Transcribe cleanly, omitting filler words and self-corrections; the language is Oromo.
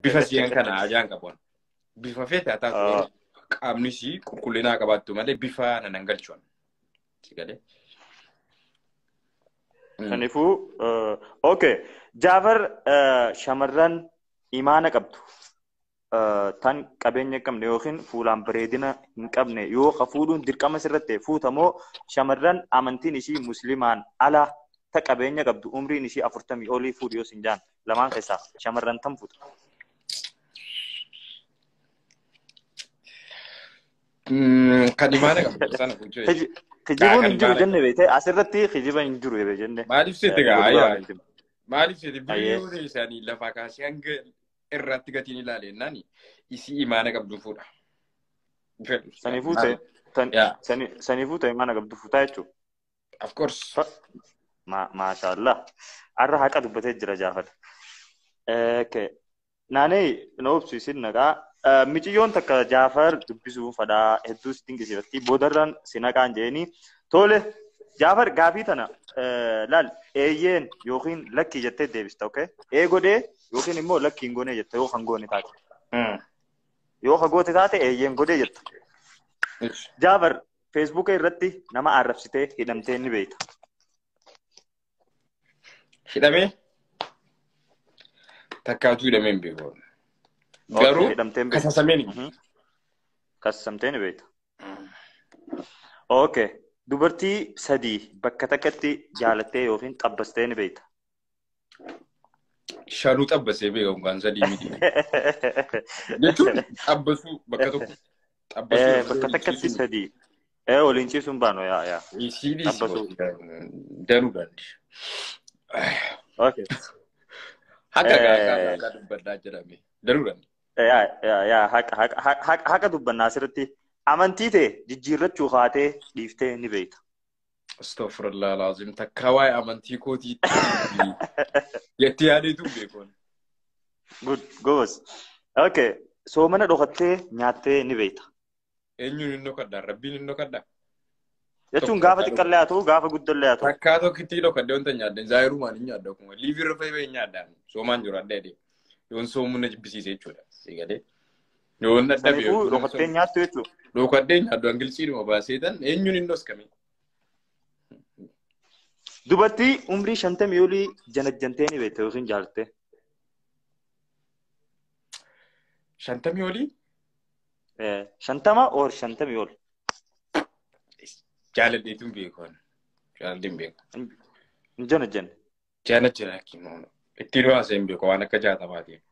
Bifa si'an kana ajaan qabu. Bifa feete haa taatu qaamni isii qulqullinaa qabaattu malee bifa nan galchuun. Sigalee. Kanaafuu okay Jaafar shamarran imaana qabdu tan qabeenya hin qabne yookiin fuulaan bareedina hin qabne yoo ka fuudhuun dirqama sirratti fuutamoo shamarran amantiin ishii musliimaan ala ta qabeenya qabdu umriin ishii 40 olii fuudhu yoo sin jaan lamaan keessaa shamarran tam fuuta? Kan imaana qabdu sana fuuchuu. Kijibuun hin jiru jenne beekte asirratti kijiba hin jiru jenne. Maaliif seete gaa? Maaliif seete biyyoota isaanii lafaa kaasee hanga irratti gatiin ilaalennaan isii imaana qabdu fuudha. Saniifuu ta'e imaana qabdu fuutaa jechuudha. Of course. Maashaallah. Har'a haqa dubbatee jira Jaafar. Naanee na obsu isin naqaa. Miciyyoon takka Jaafar dubbisuu fadhaa hedduu si dinqisiifatti. Boodarraan si naqaan jeeni. Tole Jaafar gaafii tana laal eeyyeen yookiin lakkii jettee deebista okay? Ee godhee yookiin immoo lakkii hin goonee jetta yoo kan goone taate. Yoo kan goote taate eeyyeen godhee jetta. Jaafar Feesbuuka irratti nama arrabsitee hidhamtee ni beekta. Hidhamee? Takkaatu hidhamee hin beeku. Garuu kasasamee ni beekta. Kasasamtee ni beekta. Okay. Dubartii sadii bakka takkatti jaalattee yookiin xabbastee ni beekta. Shanuu xabbasee beekamu kan sadii miti. Jechuun xabbasuu bakka tokko. Bakka takkatti sadii. Waliin ciisuun baanu yaa yaa. Xabbasuu. Danuu daandii. Okay. Haqa gaagaa dubbannaa jedhame. Danuu daandii. Yaa haqa dubbannaa asirratti. Amantii ta'e jijjiirrachuu kaatee dhiiftee ni beekta. Astaghfirullah alazim takka waa'ee amantii kootii jettee yaadeetu beekuun. Good goes. Okay. Soomana dhokattee nyaattee ni beekta. Eenyuun hin dhokadhaa? Rabbiin hin dhokadhaa? Jechuun gaafa xiqqallee haa ta'u gaafa guddallee haa ta'u. Takkaa tokkittii dhokadhee wanta nyaadde zaayirumaan hin nyaadda akkuma liivii irra fayyadamee hin nyaadda soomaan jiru adda adda. Yoon soomuu na jibbisiise jechuudha. Sigalee. Yoon dadhabe. Saniifuu dhokattee nyaattu jechuudha. Dhokadhee nyaaddu angilisiidhuma baasee tan eenyuun hin dhoskame. Dubartii umrii 50 olii janajjantee ni beekta yookiin jaalattee. 50 olii? 50 or 50 ol. Jaaladheetu hin beeku. Jaaladhee hin beeku. Hin janajjanne. Janajjana kiimoon. Ittiin haasa'e hin beeku waan akka jaatamaati.